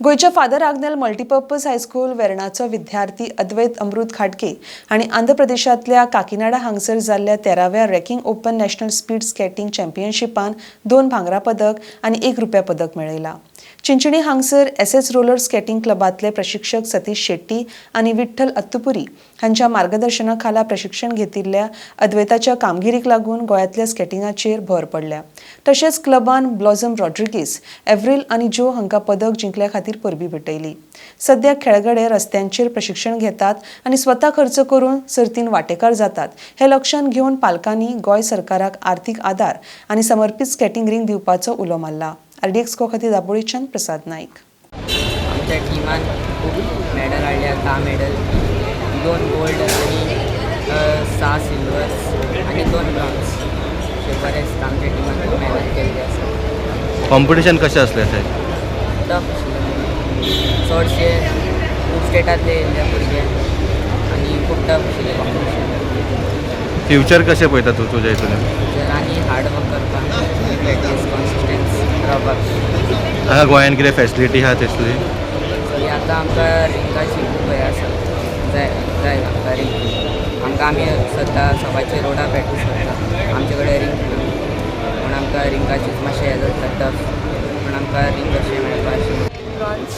गोंयच्या father Agnel multipurpose high school वेर्णाचो विद्यार्थी अद्वैत अमृत खाटके हांणी आंध्र प्रदेशांतल्या काकीनाडा हांगसर जाल्ल्या 13व्या Ranking Open National Speed Skating चॅम्पियनशिपान 2 भांगरा पदक आनी 1 रुप्या पदक मेळयला. चिंचणी हांगसर एस एस रोलर स्केटिंग क्लबांतले प्रशिक्षक सतीश शेट्टी आनी विठ्ठल अत्तुपुरी हांच्या मार्गदर्शना खाला प्रशिक्षण घेतिल्ल्या अद्वैताच्या कामगिरीक लागून गोंयांतल्या स्केटिंगाचेर भर पडल्या. तशेंच क्लबान ब्लॉझम रॉड्रिगीस, एव्रिल आनी ज्यो हांकां पदक जिखल्या खातीर परबीं भेटयली. सध्या खेळगडे रस्त्यांचेर प्रशिक्षण घेतात आनी स्वता खर्च करून सर्तीन वांटेकार जातात, हें लक्षांत घेवन पालकांनी गोंय सरकाराक आर्थीक आदार आनी समर्पीत स्केटिंग रिंग दिवपाचो उलो मारला. आरडीएक्स गो खातीर दाबोळीच्यान प्रसाद नाईक. आमच्या टिमान खूब मॅडल हाडल्या, 10 मॅडल, 2 गोल्ड आनी 6 सिल्वर्स आनी 2 ब्रॉन्ज. अशें बरें दिसता, आमच्या टिमान खूब मेहनत केल्ली आसा. कॉम्पिटिशन कशें आसलें थंय? टफ आशिल्लें. चडशे खूब स्टेटांतले येयल्ले भुरगे आनी खूब टफ आशिल्लें कॉम्पिटिशन. फ्युचर कशें पळयता तूं तुज्या हितून? फ्युचर आनी हार्ड वर्क करपाक आनी प्रॅक्टीस, कॉन्सिस्टन्स रावपाक. हांगा गोंयान कितें फॅसिलिटी आहा तसली? सो आतां आमकां रिंगाची खूब हें आसा, जाय जाय आमकां रिंग. आमकां आमी सद्दां सकाळचे रोडार प्रॅक्टीस करता. आमचे कडेन रिंग ना पूण आमकां रिंगाचीच मातशें हें जाता, टफ पूण आमकां रिंग अशें मेळपा आशिल्लें. ब्रॉन्ज.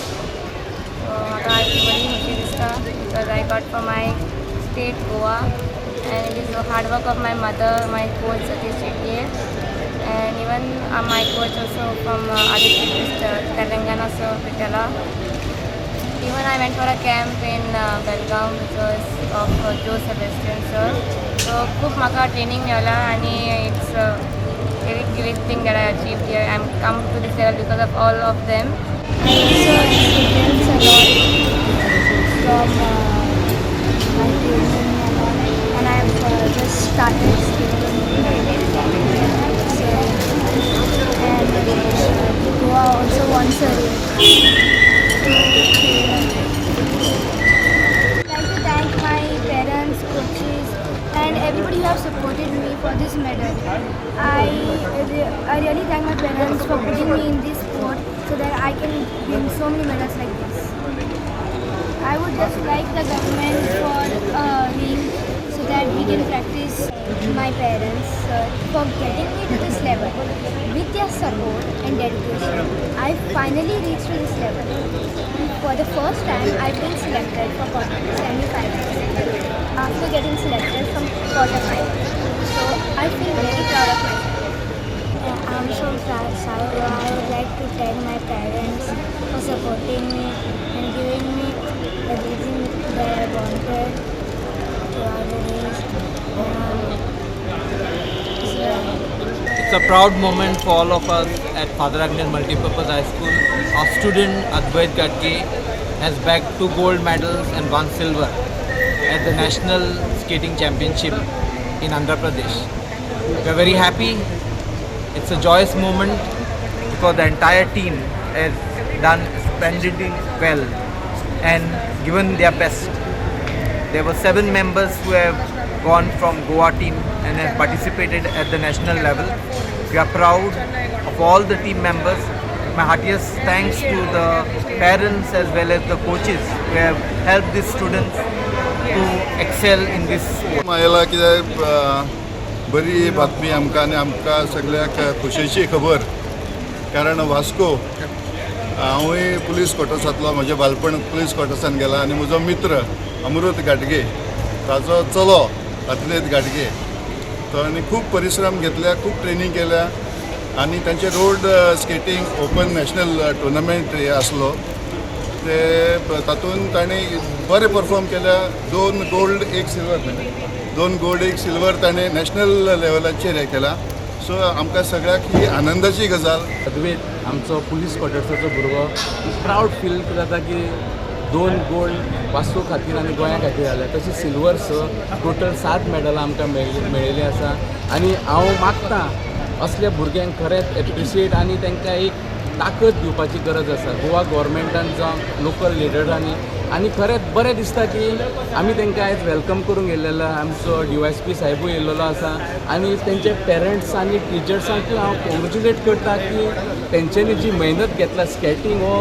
म्हाका आज बरी खुशी दिसता because I got for my state Goa and it is the hard work of my mother, my coach Satish Shetty and even my coach also from Aditya Telangana, sir Vitala. Even I went for a camp in Belgaum, which was of Joe Sebastian sir. So खूब म्हाका training Mewla आनी it's very great thing that I achieved here. I'm come to this level because of all of them. I also experience a lot from my training and all, and I've just started skating. So, and Goa also wants a ring. So, I'd like to thank my parents, coaches, and everybody who have supported me for this medal. I really thank my parents for putting me in this sport so that I can win so many medals like this. I would just like the government for a ring so that we can practice. My parents for getting me to this level. With their support and dedication, I finally reached to this level. For the first time, I've been selected for quarter semi-finals after getting selected from quarter finals. So I feel very proud of myself. I'm from South Goa. I would like to thank my parents for supporting me and giving me everything that I wanted throughout the days. So, It's a proud moment for all of us at Father Agnel Multipurpose High School. Our student Advait Gadge has bagged two gold medals and one silver at the National Skating Championship in Andhra Pradesh. We are very happy. It's a joyous moment because the entire team has done splendidly well and given their best. There were seven members who have gone from Goa team and have participated at the national level. We are proud of all the team members. My heartiest thanks to the parents as well as the coaches who have helped these students to excel in this sport. आयला कित्याक बरी बातमी आमकां आनी आमकां सगळ्यांक खोशयेची खबर, कारण वास्को हांवूय पुलीस क्वॉर्टर्सांतलो. म्हजें बालपण पुलीस क्वॉर्टर्सान गेलां आनी म्हजो मित्र अमृत घाटगे, ताचो चलो अद्वैत घाटगे, तो आनी खूब परिश्रम घेतल्या, खूब ट्रेनींग केल्या आनी तांचे road skating open national tournament हे आसलो, ते तातूंत ताणें बरें परफॉर्म केल्या. 2 गोल्ड, 1 सिल्वर, 2 गोल्ड, 1 सिल्वर ताणें नॅशनल लेवलाचेर हें केलां. सो आमकां सगळ्यांक ही आनंदाची गजाल. अद्वैत आमचो पुलीस क्वॉर्टर्साचो भुरगो, प्रावड फील जाता की 2 गोल्ड वास्को खातीर आनी गोंया खातीर जाले, तशें सिल्वर स, टोटल 7 मॅडलां आमकां मेळिल्लीं आसा. आनी हांव मागता, असल्या भुरग्यांक खरेंच एप्रिशिएट आनी तांकां एक ताकद दिवपाची गरज आसा गोवा गोवोरमेंटान जावं लोकल लिडरांनी. आनी खरेंच बरें दिसता की आमी तांकां आयज welcome करूंक येयलेलो, आमचो डीवायएसपी साहेबूय येयलेलो आसा आनी तेंचे पेरंट्स आनी टिचर्सांकूय हांव कॉंग्रेच्युलेट करता की तेंच्यांनी जी मेहनत घेतला, स्केटींग हो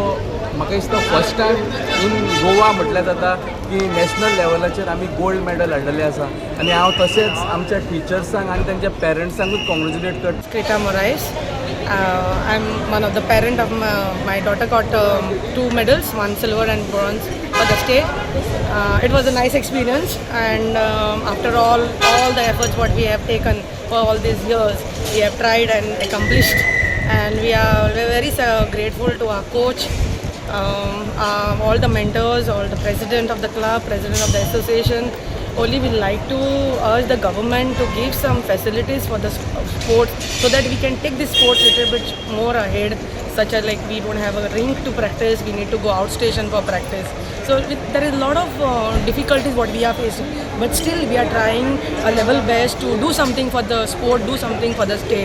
म्हाका दिसता फर्स्ट टायम इन गोवा म्हटल्यार जाता की नॅशनल लेवलाचेर आमी गोल्ड मॅडल हाडलेलें आसा. आनी हांव तशेंच आमच्या टिचर्सांक आनी तांच्या पेरंट्सांकूच कॉंग्रेच्युलेट करता. Krita Morais. I'm one of the parent of my daughter got two medals, one silver and bronze for the state. It was a nice experience, and after all the efforts what we have taken for all these years, we have tried and accomplished, and we are very grateful to our coach, all the mentors, all the president of the club, president of the association. Only we like to urge the government to give some facilities for the sports so that we can take this sport little bit more ahead, such as like we don't have a rink to practice, we need to go outstation for practice. So there is a lot of difficulties what we are facing, but still we are trying a level best to do something for the sport, do something for the state.